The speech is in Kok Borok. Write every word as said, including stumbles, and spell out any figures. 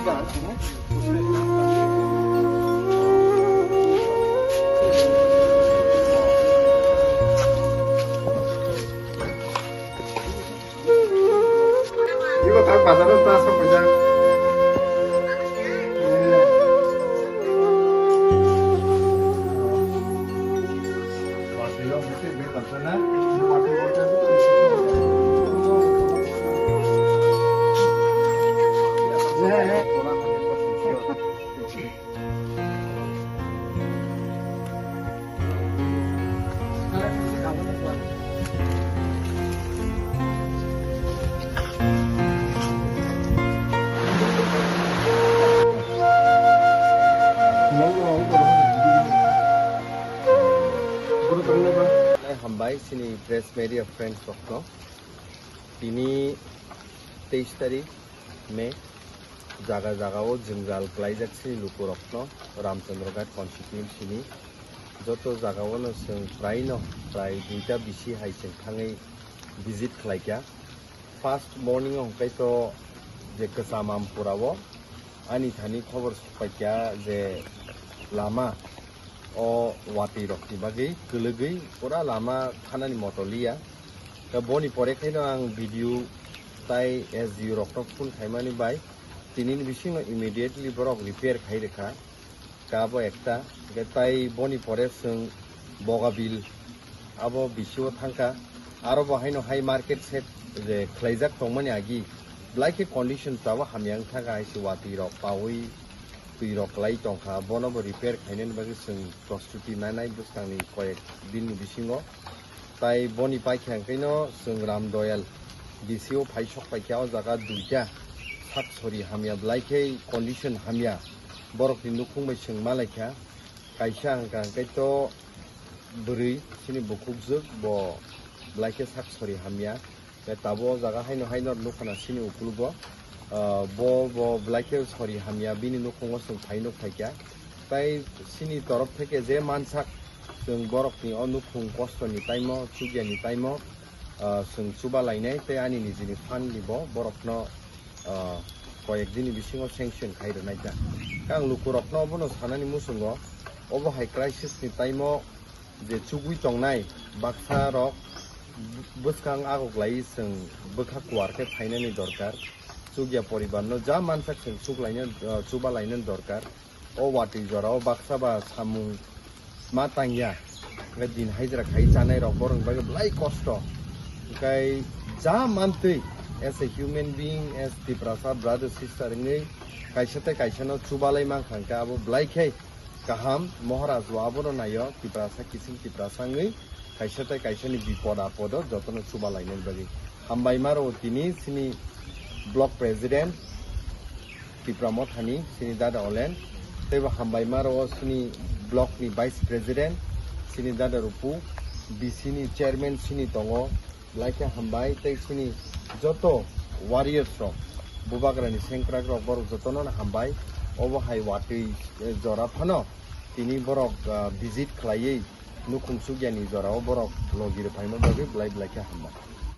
Ibo tak bazar o ta sok paijak. Hambai chini press media friends rokno. Tini teis tarik May, jaga jaga o jwngjal klaijak chini lukurokno Ramchandra Ghat constituency ni joto jaga o no chwng prai no prai duita bisi hai chwng thangwi visit khlaikha. First morning o hwnkhe to je Kwcham Ampura o ani thani khobor sokpaikha je lama o watwi rokni bagwi kwlwgwi pura lama thanani moto liya. Khe boni pore khaino ang B D O tai S D O rokno phone khaimani bai tinini bisingo immediately borok repair khai rwkha. Khe abo ekta, hwnkhe tai boni pore chwng Bogabil abo bisio thangkha. Aro bo haino hai market shed je khlaijak tongmani agi, belai khe condition tabuk hamya wng thangkha, hai se watwi rok paui twi rok kwlai tongkha, bono bo repair khainani bagwi chwng prostuti nanai bwskangni koyek dinni bisingo. Tai boni paikha hwnkhe no chwng Ram Doyal D C o phai sok paikha, o jaga duita sak sori hamya belai khe condition hamya, borokni nukhung bai chwng malaikha. Kaisa hwnkha hwnkhe to bwrwi chini bukhukjwk bo belai khe sak sori hamya. Tei tabuk o jaga haino haino nukha na chini ukulugo, ah, bo, bo belai khe sori hamya, bini nukhungo chwng phai nuk phaikha. Tai chini torof theke je mansak, chwng borokni o nukhung kostoni taimo, chukyani taimo, ah, chwng chuba lainai tei ani nijini fund ni bo borokno, ah, koyek dini bisingo sanction khai rwnai ta. Khe ang lukurokno obono sanani muchungo, obo hai crisis ni taimo je chugwi tongnai baksa rok bwskang agoglai chwng bwkha kuar khe phainani dorkar. Chukya poribar no ja mansak chwng chuklaina, ah, chuba lainani dorkar. O watwi jora o baksa ba samung ma tangya, hwnkhe din hajra khai chanai rok borok ni bagwi belai kosto. Hwnkhe ja mantwi as a human being, as Tiprasa brother sister wngwi kaisa tei kaisa no chubalai mankha hwnkhe abo belai khe kaham, Maharaj bo abono naio, Tiprasa kiching Tiprasa wngwi kaisa tei kaisa ni bipod apodo jotono chuba lainani bagwi. Hambai ma rwo tini chini block president Tipra Mothani, chini dada Olen, tei bo hambai ma rwo chini block ni vice president chini dada Rupu, B C ni chairman chini tongo, belai khe hambai tei chini joto warriors rok, bubagrani sengkrak rok, borok jotono no hambai. Obo hai watwi, eh, jora phano tini borok, ah, visit khlaiwi nukhung chukyani jorao borok logi rwphaima bagwi belai belai khe hambai.